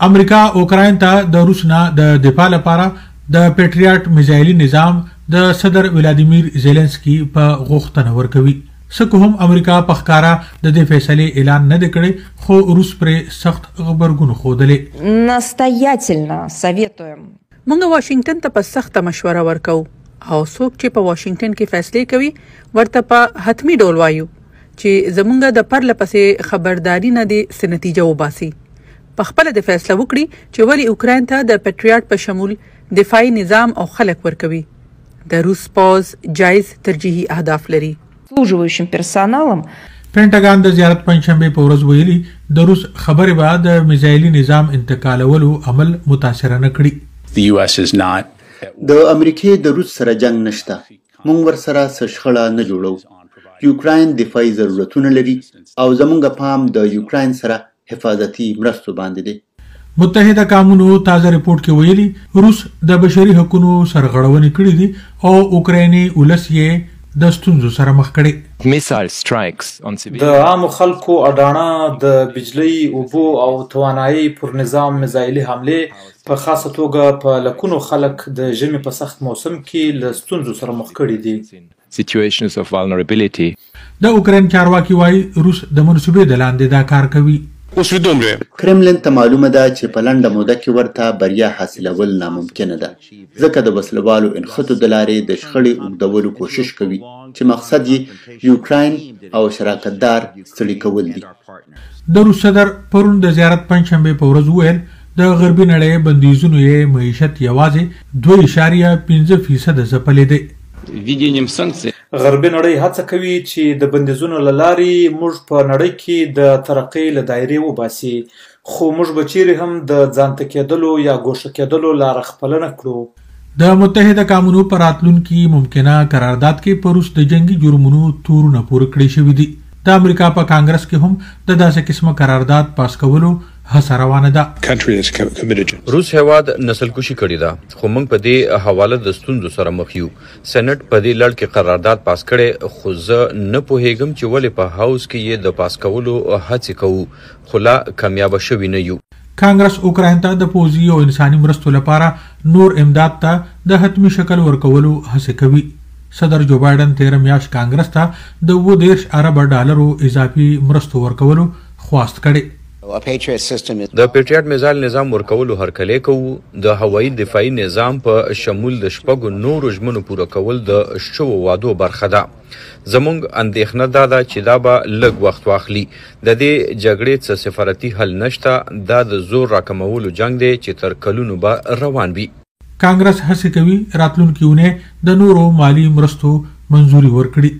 امریکا اوکراین ته د روس نه د دفاع لپاره د پیټریاټ میزایلي نظام د صدر ولادیمیر زیلنسکي په غوښتنه ورکوي. څه که هم امریکا په ښکاره د دې فیصلې اعلان نه دی کړی، خو روس پرې سخت غبرګون ښودلی. Настоятельно советуем. موږ واشنګټن ته په سخته مشوره ورکوو او څوک چې په واشنګټن کې فیصلې کوي، ورته په حتمي ډول وایو چې زمونږ د پرله پسې خبرداري نه دې څه نتیجه وباسي. په خپله دې فیصله وکړي چې ولې اوکراین ته د پټریاټ په شمول دفاعي نظام او خلک ورکوي. د روس پوځ جایز ترجیحي اهداف لري. Обслуживающим персоналом. پنټاګان د زیارت پنجشنبې په ورځ ویلي، د روس خبرې به د میزایلي نظام انتقالولو عمل متاثره نه کړي. The US is not د امریکې د روس سره جنګ نشته. مونږ ورسره څه شخړه نه جوړوو. یوکراین دفاعي ضرورتونه لري او زمونږ پام د یوکراین سره حفاظتي مرستو باندې دی. متحده قامونو تازه رپورټ کې ویلي، روس د بشري حقونو سرغړونې کړې دي او اوکرایني ولس یې د ستونزو سره مخ کړی. Missile strikes on د عامو خلکو اډاڼه، د بجلۍ، اوبو او توانایۍ پر نظام میزایلي حملې په خاصه توګه په لکونو خلک د ژمي په سخت موسم کې له ستونزو سره مخ کړي دي. Situations of vulnerability. د اوکراین چارواکي وايي، روس د منصوبې د لاندې دا کار کوي. کرملین ته معلومه ده چې په لنډه موده کې ورته بریا حاصلول ناممکنه ده، ځکه د وسلوالو انښتو د لارې د شخړې اوږدولو کوشش کوي چې مقصد یې یوکراین او شراکتدار ستړي کول دي. د روس صدر پرون د زیارت پنجشنبې په ورځ وویل، د غربي نړۍ بندیزونو یې معیشت یوازې 2.5 فیصده ځپلی دی. غربي نړۍ هڅه کوي چې د بندیزونو له لارې موږ په نړۍ کې د ترقۍ له دایرې وباسي، خو موږ به چیرې هم د ځانته کېدلو یا ګوښه کېدلو لاره خپله نه کړو. د متحده قامونو په راتلونکي ممکنه قرارداد کې پر روس د جنګي جرمونو تورونه پورې کړی شوي دي. د امریکا په کانګرس کې هم د داسې قسمه قرارداد پاس کولو هڅه روانه ده. روس هیواد نسل کشي کړې ده، خو موږ په دې حواله د ستونزو سره مخ یو. سېنات په دې لړ کې قرارداد پاس کړی، خو زه نه پوهیږم چې ولې په هاوس کې یې د پاس کولو هڅې کوو، خو لا کامیابه شوي نه یو. کانګرس اوکراین ته د پوځي او انساني مرستو لپاره نور امداد ته د حتمي شکل ورکولو هڅه کوي. صدر جو بایډن 13 میاشت کانګرس ته د 37 ارب ډالرو اضافي مرستو ورکولو خواست کړی. د پیټریاټ میزایل نظام ورکولو هرکلی کوو. د هوایي دفاعي نظام په شمول د شپږو نورو ژمنو پوره کول د شوو وعدو برخه ده. زموږ اندېښنه دا ده چې دا به لږ وخت واخلي. د دې جګړې څه سفارتي حل نشته. دا د زور راکمولو جنګ دی چې تر کلونو به روان وي. کانګرس هڅه کوي راتلونکي اونۍ د نورو مالي مرستو منظوري ورکړي.